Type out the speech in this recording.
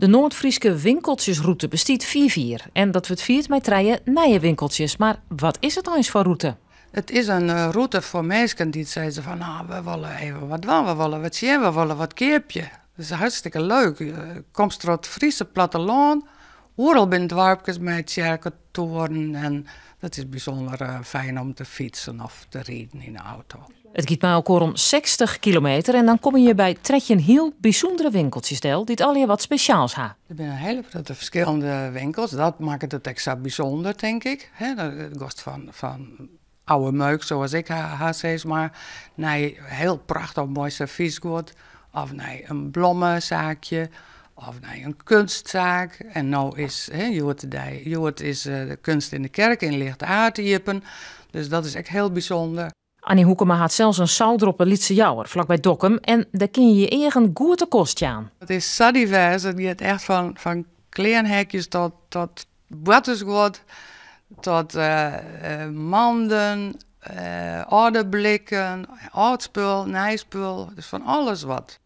De Noard-Fryske winkeltsjesrûte bestiet 5 jier en dat wurdt fierd mei trije nije winkeltsjes. Mar wat is it eins foar rûte? It is in rûte foar minsken dy't sizze fan no, we wolle even wat dwaan, we wolle wat sjen, we wolle wat keapje. Dat is hartstikke leuk. Komst troch it Fryske plattelân, oeral binne doarpkes mei tsjerketoren en dat is bysûnder fijn om te fytsen of te riden yn de auto. It giet mei elkoar om 60 kilometer en dan komme je by 13 hiel bysûndere winkeltsjes del dy't allegear wat spesjaals ha. Der binne in hiele protte ferskillende winkels. Dat makket it ek sa bysûnder, tink ik. Hè, it giest fan oude meuk, sa as ik ha sis mar, nei hiel prachtich moai servysguod, of nei in blommesaakje, of nei in keunstsaak. En no is, hè, hjoed is de Kunst in de Kerk yn Lichtaard iepen. Dus dat is ek hiel bysûnder. Annie Hoekema hat sels in souder op 'e Lytse Jouwer, flakby Dokkum. En dêr kinne je je eagen goed de kost jaan. It is sa divers. It giet echt fan kleanhekjes tot boartersguod, tot manden, âlde blikken, âld spul, nij spul. Dus fan alles wat.